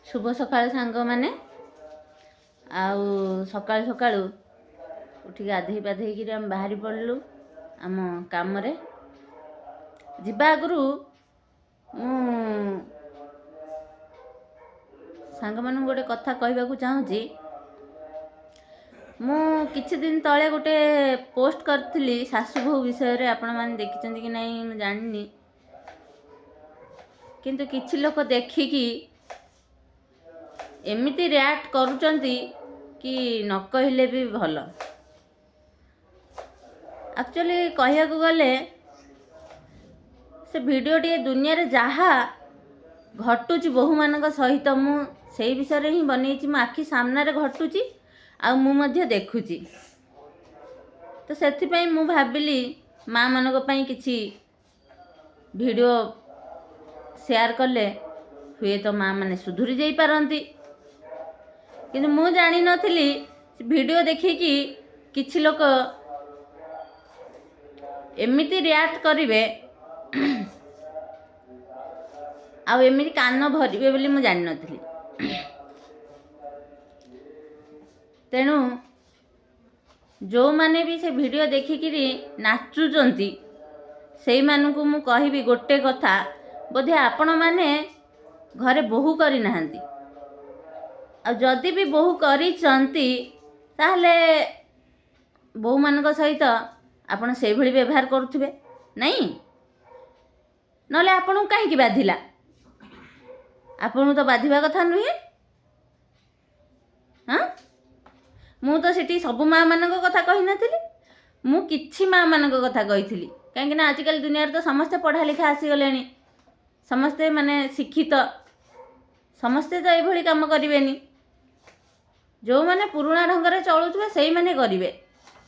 ଶୁଭ ସକାଳ ସାଙ୍ଗମାନେ। ଆଉ ସକାଳୁ ସକାଳୁ ଉଠିକି ଗାଧେଇ ପାଧେଇକିରି ଆମେ ବାହାରି ପଡ଼ିଲୁ ଆମ କାମରେ। ଯିବା ଆଗରୁ ମୁଁ ସାଙ୍ଗମାନଙ୍କୁ ଗୋଟେ କଥା କହିବାକୁ ଚାହୁଁଛି। ମୁଁ କିଛି ଦିନ ତଳେ ଗୋଟେ ପୋଷ୍ଟ କରିଥିଲି ଶାଶୁ ବୋହୂ ବିଷୟରେ, ଆପଣମାନେ ଦେଖିଛନ୍ତି କି ନାହିଁ ମୁଁ ଜାଣିନି, କିନ୍ତୁ କିଛି ଲୋକ ଦେଖିକି ଏମିତି ରିଆକ୍ଟ କରୁଛନ୍ତି କି ନ କହିଲେ ବି ଭଲ। ଆକ୍ଚୁଆଲି କହିବାକୁ ଗଲେ ସେ ଭିଡ଼ିଓ ଟିକେ ଦୁନିଆରେ ଯାହା ଘଟୁଛି ବୋହୂମାନଙ୍କ ସହିତ ମୁଁ ସେଇ ବିଷୟରେ ହିଁ ବନେଇଛି। ମୋ ଆଖି ସାମ୍ନାରେ ଘଟୁଛି ଆଉ ମୁଁ ମଧ୍ୟ ଦେଖୁଛି, ତ ସେଥିପାଇଁ ମୁଁ ଭାବିଲି ମାଆମାନଙ୍କ ପାଇଁ କିଛି ଭିଡ଼ିଓ ସେୟାର କଲେ ହୁଏତ ମାଆମାନେ ସୁଧୁରି ଯାଇପାରନ୍ତି। କିନ୍ତୁ ମୁଁ ଜାଣିନଥିଲି ଭିଡ଼ିଓ ଦେଖିକି କିଛି ଲୋକ ଏମିତି ରିଆକ୍ଟ କରିବେ ଆଉ ଏମିତି କାନ ଭରିବେ ବୋଲି ମୁଁ ଜାଣିନଥିଲି। ତେଣୁ ଯେଉଁମାନେ ବି ସେ ଭିଡ଼ିଓ ଦେଖିକିରି ନାଚୁଛନ୍ତି ସେଇମାନଙ୍କୁ ମୁଁ କହିବି ଗୋଟେ କଥା, ବୋଧେ ଆପଣମାନେ ଘରେ ବୋହୂ କରିନାହାନ୍ତି, ଆଉ ଯଦି ବି ବୋହୂ କରିଛନ୍ତି ତାହେଲେ ବୋହୂମାନଙ୍କ ସହିତ ଆପଣ ସେଇଭଳି ବ୍ୟବହାର କରୁଥିବେ ନାଇଁ? ନହେଲେ ଆପଣଙ୍କୁ କାହିଁକି ବାଧିଲା? ଆପଣଙ୍କୁ ତ ବାଧିବା କଥା ନୁହେଁ। ହଁ, ମୁଁ ତ ସେଠି ସବୁ ମାଆମାନଙ୍କ କଥା କହିନଥିଲି, ମୁଁ କିଛି ମାଆମାନଙ୍କ କଥା କହିଥିଲି। କାହିଁକିନା ଆଜିକାଲି ଦୁନିଆରେ ତ ସମସ୍ତେ ପଢ଼ା ଲେଖା ଆସିଗଲେଣି, ସମସ୍ତେ ମାନେ ଶିକ୍ଷିତ, ସମସ୍ତେ ତ ଏଇଭଳି କାମ କରିବେନି। ଯେଉଁମାନେ ପୁରୁଣା ଢଙ୍ଗରେ ଚଳୁଥିବେ ସେଇମାନେ କରିବେ।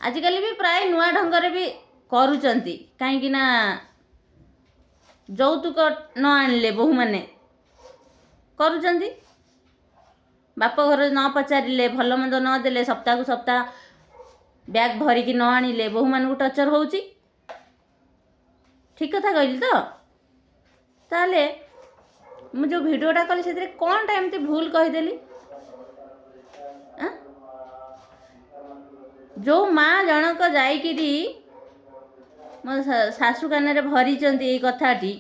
ଆଜିକାଲି ବି ପ୍ରାୟ ନୂଆ ଢଙ୍ଗରେ ବି କରୁଛନ୍ତି, କାହିଁକିନା ଯୌତୁକ ନ ଆଣିଲେ ବୋହୂମାନେ କରୁଛନ୍ତି। ବାପ ଘର ନ ପଚାରିଲେ, ଭଲ ମନ୍ଦ ନ ଦେଲେ, ସପ୍ତାହକୁ ସପ୍ତାହ ବ୍ୟାଗ୍ ଭରିକି ନ ଆଣିଲେ ବୋହୂମାନଙ୍କୁ ଟର୍ଚର ହେଉଛି। ଠିକ୍ କଥା କହିଲି ତ? ତାହେଲେ ମୁଁ ଯେଉଁ ଭିଡ଼ିଓଟା କଲି ସେଥିରେ କ'ଣଟା ଏମିତି ଭୁଲ କହିଦେଲି? ଯେଉଁ ମା ଜଣକ ଯାଇକିରି ମୋ ଶାଶୁ କାନରେ ଭରିଛନ୍ତି ଏଇ କଥାଟି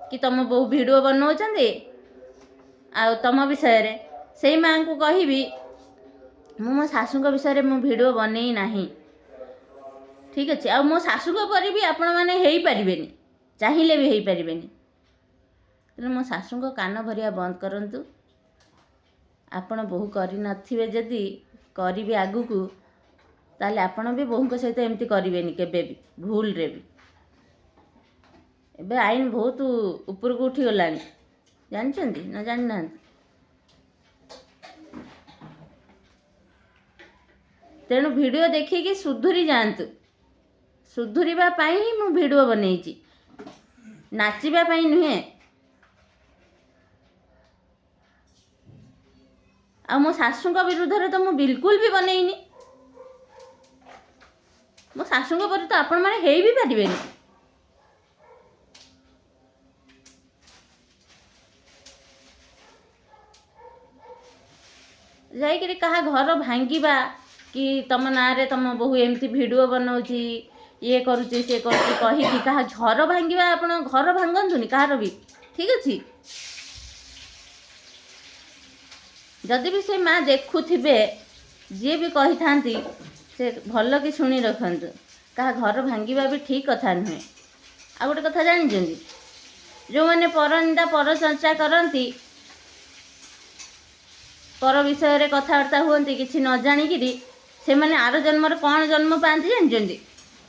କି ତୁମ ବୋହୂ ଭିଡ଼ିଓ ବନାଉଛନ୍ତି ଆଉ ତୁମ ବିଷୟରେ, ସେଇ ମାଆଙ୍କୁ କହିବି ମୁଁ ମୋ ଶାଶୁଙ୍କ ବିଷୟରେ ମୁଁ ଭିଡ଼ିଓ ବନେଇ ନାହିଁ। ଠିକ୍ ଅଛି? ଆଉ ମୋ ଶାଶୁଙ୍କ ପରି ବି ଆପଣମାନେ ହେଇପାରିବେନି, ଚାହିଁଲେ ବି ହେଇପାରିବେନି। ତେଣୁ ମୋ ଶାଶୁଙ୍କ କାନ ଭରିବା ବନ୍ଦ କରନ୍ତୁ। ଆପଣ ବୋହୂ କରିନଥିବେ ଯଦି କରିବେ ଆଗକୁ, ତାହେଲେ ଆପଣ ବି ବୋହୂଙ୍କ ସହିତ ଏମିତି କରିବେନି କେବେ ବି, ଭୁଲରେ ବି। ଏବେ ଆଇନ ବହୁତ ଉପରକୁ ଉଠିଗଲାଣି, ଜାଣିଛନ୍ତି ନା ଜାଣିନାହାନ୍ତି? ତେଣୁ ଭିଡ଼ିଓ ଦେଖିକି ସୁଧୁରି ଯାଆନ୍ତୁ। ସୁଧୁରିବା ପାଇଁ ହିଁ ମୁଁ ଭିଡ଼ିଓ ବନେଇଛି, ନାଚିବା ପାଇଁ ନୁହେଁ। ଆଉ ମୋ ଶାଶୁଙ୍କ ବିରୁଦ୍ଧରେ ତ ମୁଁ ବିଲକୁଲ ବି ବନେଇନି। ମୋ ଶାଶୁଙ୍କ ପରି ତ ଆପଣମାନେ ହେଇ ବି ପାରିବେନି। ଯାଇକିରି କାହା ଘର ଭାଙ୍ଗିବା କି ତମ ନାଁରେ ତମ ବୋହୂ ଏମିତି ଭିଡ଼ିଓ ବନାଉଛି, ଇଏ କରୁଛି ସିଏ କରୁଛି କହିକି କାହା ଘର ଭାଙ୍ଗିବା, ଆପଣ ଘର ଭାଙ୍ଗନ୍ତୁନି କାହାର ବି। ଠିକ୍ ଅଛି? ଯଦି ବି ସେ ମା ଦେଖୁଥିବେ, ଯିଏ ବି କହିଥାନ୍ତି ସେ ଭଲ କି ଶୁଣି ରଖନ୍ତୁ, କାହା ଘର ଭାଙ୍ଗିବା ବି ଠିକ୍ କଥା ନୁହେଁ। ଆଉ ଗୋଟେ କଥା ଜାଣିଛନ୍ତି, ଯେଉଁମାନେ ପରନିନ୍ଦା ପରଚର୍ଚ୍ଚା କରନ୍ତି, ପର ବିଷୟରେ କଥାବାର୍ତ୍ତା ହୁଅନ୍ତି କିଛି ନ ଜାଣିକିରି, ସେମାନେ ଆର ଜନ୍ମରେ କ'ଣ ଜନ୍ମ ପାଆନ୍ତି ଜାଣିଛନ୍ତି?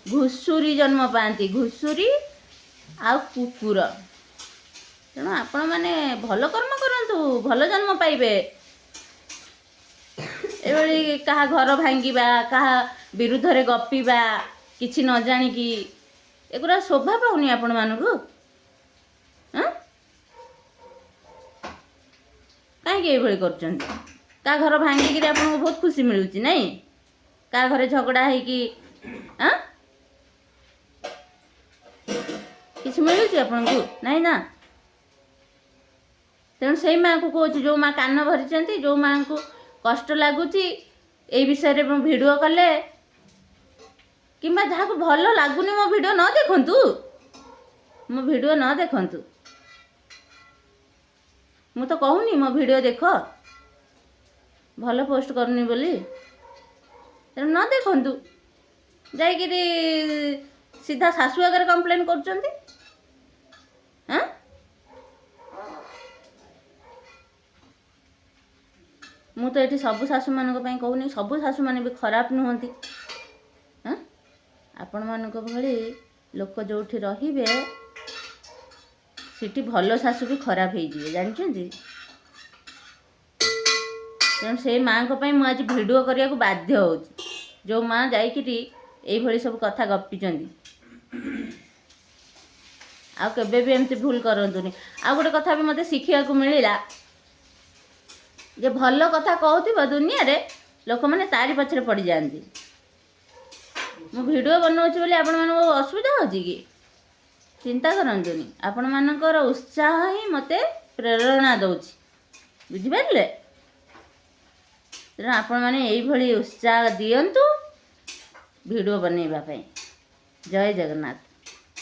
ଘୁଷୁରୀ ଜନ୍ମ ପାଆନ୍ତି, ଘୁଷୁରୀ ଆଉ କୁକୁର। ତେଣୁ ଆପଣମାନେ ଭଲ କର୍ମ କରନ୍ତୁ, ଭଲ ଜନ୍ମ ପାଇବେ। ଏଭଳି କାହା ଘର ଭାଙ୍ଗିବା, କାହା ବିରୁଦ୍ଧରେ ଗପିବା କିଛି ନ ଜାଣିକି, ଏଗୁଡ଼ା ଶୋଭା ପାଉନି ଆପଣମାନଙ୍କୁ। କାହିଁକି ଏଇଭଳି କରୁଛନ୍ତି? କାହା ଘର ଭାଙ୍ଗିକିରି ଆପଣଙ୍କୁ ବହୁତ ଖୁସି ମିଳୁଛି ନାଇଁ? କାହା ଘରେ ଝଗଡ଼ା ହେଇକି କିଛି ମିଳୁଛି ଆପଣଙ୍କୁ? ନାଇଁ ନା? ତେଣୁ ସେଇ ମାଆକୁ କହୁଛି, ଯେଉଁ ମା କାନ ଭରିଛନ୍ତି, ଯେଉଁ ମାଆଙ୍କୁ କଷ୍ଟ ଲାଗୁଛି ଏଇ ବିଷୟରେ ମୁଁ ଭିଡ଼ିଓ କଲେ, କିମ୍ବା ଯାହାକୁ ଭଲ ଲାଗୁନି ମୋ ଭିଡ଼ିଓ ନ ଦେଖନ୍ତୁ, ମୋ ଭିଡ଼ିଓ ନ ଦେଖନ୍ତୁ। ମୁଁ ତ କହୁନି ମୋ ଭିଡ଼ିଓ ଦେଖ, ଭଲ ପୋଷ୍ଟ କରୁନି ବୋଲି, ତେଣୁ ନ ଦେଖନ୍ତୁ। ଯାଇକିରି ସିଧା ଶାଶୁ ଆଗରେ କମ୍ପ୍ଲେନ୍ କରୁଛନ୍ତି। ଆଁ ମୁଁ ତ ଏଠି ସବୁ ଶାଶୁମାନଙ୍କ ପାଇଁ କହୁନି, ସବୁ ଶାଶୁମାନେ ବି ଖରାପ ନୁହନ୍ତି। ଆଁ ଆପଣମାନଙ୍କ ଭଳି ଲୋକ ଯେଉଁଠି ରହିବେ ସେଠି ଭଲ ଶାଶୁ ବି ଖରାପ ହେଇଯିବେ, ଜାଣିଛନ୍ତି? ତେଣୁ ସେଇ ମାଆଙ୍କ ପାଇଁ ମୁଁ ଆଜି ଭିଡ଼ିଓ କରିବାକୁ ବାଧ୍ୟ ହେଉଛି, ଯେଉଁ ମାଆ ଯାଇକିରି ଏଇଭଳି ସବୁ କଥା ଗପିଛନ୍ତି। ଆଉ କେବେ ବି ଏମିତି ଭୁଲ କରନ୍ତୁନି। ଆଉ ଗୋଟେ କଥା ବି ମୋତେ ଶିଖିବାକୁ ମିଳିଲା ଯେ ଭଲ କଥା କହୁଥିବ ଦୁନିଆରେ ଲୋକମାନେ ତାରି ପଛରେ ପଡ଼ିଯାଆନ୍ତି। ମୁଁ ଭିଡ଼ିଓ ବନାଉଛି ବୋଲି ଆପଣମାନଙ୍କୁ ଅସୁବିଧା ହେଉଛି କି? ଚିନ୍ତା କରନ୍ତୁନି, ଆପଣମାନଙ୍କର ଉତ୍ସାହ ହିଁ ମୋତେ ପ୍ରେରଣା ଦେଉଛି, ବୁଝିପାରିଲେ? ତେଣୁ ଆପଣମାନେ ଏଇଭଳି ଉତ୍ସାହ ଦିଅନ୍ତୁ ଭିଡ଼ିଓ ବନେଇବା ପାଇଁ। ଜୟ ଜଗନ୍ନାଥ।